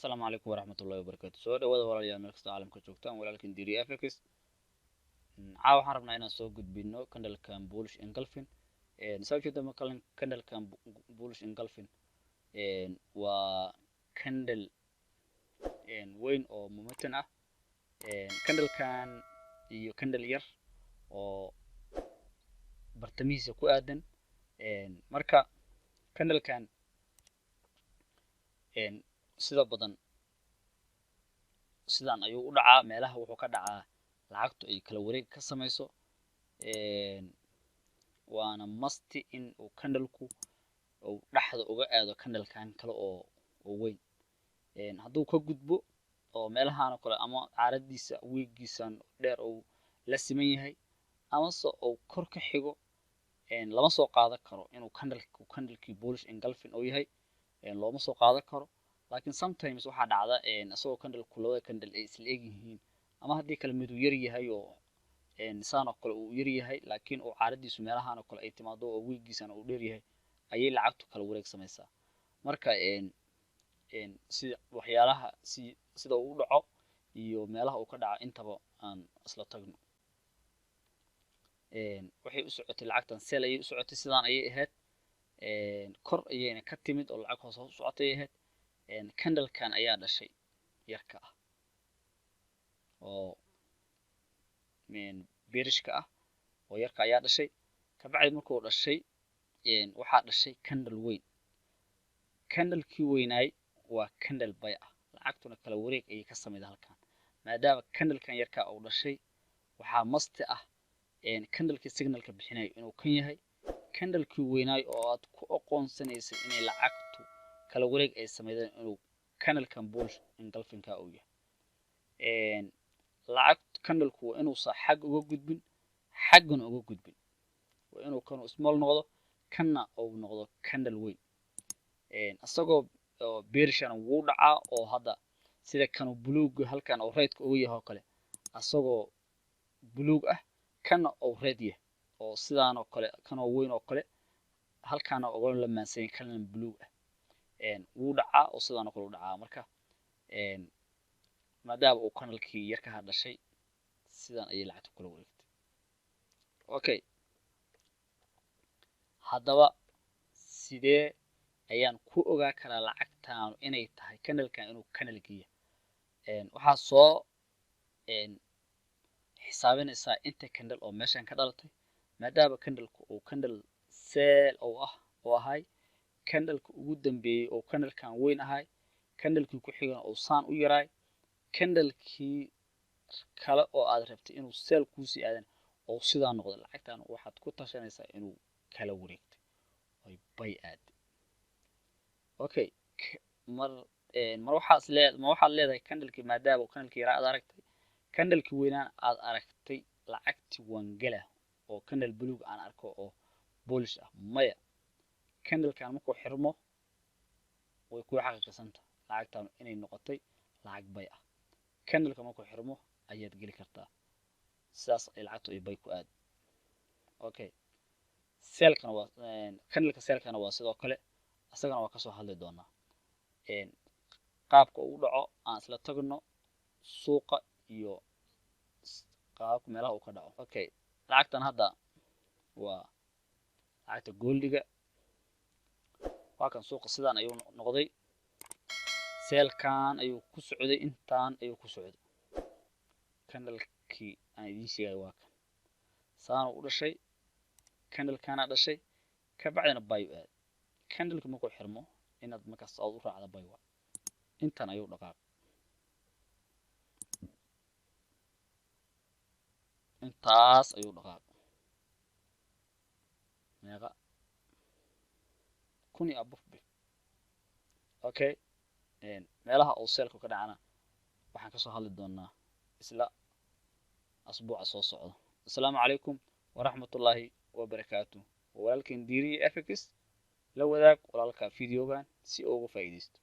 Asalaamu calaykum waraxmatullahi wabarakaatu. Soo dhawaada walaalayaal, meel kasta caalamka joogtaan. Walaalkin Diri FX. Caawa waxaan rabnaa inaan soo gudbino candlekan bullish engulfing. Saa ujeeda ma candlekan bullish engulfing waa candle weyn oo momentum ah. Candlekan iyo candle yar oo bartamihiisa ku aadan. Marka candlekan sida badan sidan ayuu u dhacaa. Meelaha wuxuu ka dhacaa lacagtu ay kala wareeg ka samayso, waana must in uu candleku uu dhexda uga aado candlekan kale oo weyn. Hadduu ka gudbo oo meelahan oo kale ama caaradiisa wiigiisan dheer uu la siman yahay amase uu kor ka xigo, lama soo qaadan karo inuu candlekii bullish engulfing uu yahay, looma soo qaadan karo. Laakiin sometimes waxaa dhacda isagoo candleku labada candle ay isla eg yihiin, ama haddii kale miduu yar yahay oo saan oo kale uu yar yahay, laakiin uu caaradiisu meelahan oo kale ay timaado oo wiigiisana uu dheer yahay, ayay lacagtu kala wareeg samaysaa. Marka sida waxyaalaha si sida uu u dhaco iyo meelaha uu ka dhaco intaba aan isla tagno. Waxay u socotay lacagtan sell ayay u socotay, sidaan ayay ahayd, kor ayayna ka timid oo lacag hoos hoos u socotay ay ahayd. Candlekan ayaa dhashay yarka ah oo bearishka ah oo yarka ayaa dhashay. Kabacdi markuu dhashay waxaa dhashay candle weyn. Candlekii weynaay waa candle buy ah, lacagtuna kala wareeg ayay ka sameyda halkan. Maadaama candlekan yarka uu dhashay, waxaa must ah candlekii signalka bixinayo inuu kan yahay. Candlekii weynaay oo aad ku aqoonsanaysay inay lacagtu kala wareeg ay sameydeen inuu candlekan bullish engulfingka uu yahay. Lacag candleku waa inuusan xag uga gudbin, xaggana uga gudbin, waa inuu kanu small noqdo, kanna uu noqdo candle weyn. Isagoo bearishana wuu dhacaa oo hadda sida kanu buluuga halkan uu redka uga yahay oo kale, asagoo buluug ah kana uu red yahay oo sidaan oo kale, kanoo weyn oo kale halkaana uga lamaansan yahay kana buluug ah, wuu dhacaa oo sidaan oo kale u dhacaa. Marka maadaama uu candlekii yarkaha dhashay, sidan ayay lacagta kula wareegtay. Okay, haddaba sidee ayaan ku ogaa karaa lacagtaanu inay tahay candlekan inuu candlekii yahay? Waxaa soo xisaabinaysaa inta candle oo meeshan ka dhalatay. Maadaama candleku uu candle sell uu ah oo ahay candleka ugu dambeeyey oo candlekan weyn ahay, candlekii ku xigana uu saan u yaraay, candlekii kale oo aad rabtay inuu sell kuusii aadan oo sidaa noqday, lacagtan waxaad ku tashanaysaa inuu kala wareegtay oy buy aaday. Okay, mar mar waxaad lee ma waxaad leedahay candlekii maadaama candlekii yaraa aad aragtay, candlekii weynaan aad aragtay, lacagtii waan gela oo candle buluug aan arko oo bullish ah? Maya, candlekan markuu xirmo way kuu xaqiiqsanta lacagtan inay noqotay lacag buy ah. Candleka markuu xirmo ayaad geli kartaa, sidaas ay lacagtu ay buy ku aad. Okay, sellkana waa candleka sellkana waa sidoo kale, isagana waa kasoo hadli doonaa qaabka uu dhaco. Aan isla tagno suuqa iyo qaabka meelaha uu ka dhaco. Okay, lacagtan hadda waa lacagta goldiga. Waa kan suuqa sidaan ayuu noqday, sellkan ayuu ku socday, intaan ayuu ku socday. Candlekii aan idiin sheegay waa kan, saanu u dhashay, candlekana dhashay, kabacdina buy u aaday. Candleka markuu xirmo inaad markaas aad u raacda buy waa intan ayuu dhaqaaq, intaas ayuu dhaqaaq. Meeqa kun iyo above pip. Okay, meelaha uu sellku ka dhacana waxaan kasoo hadli doonaa isla asbuuca soo socda. Assalaamu calaykum waraxmatullaahi wabarakaatu. Walaalkan Diiriye FX, la wadaag walaalka videogan si uu uga faa'iidaysto.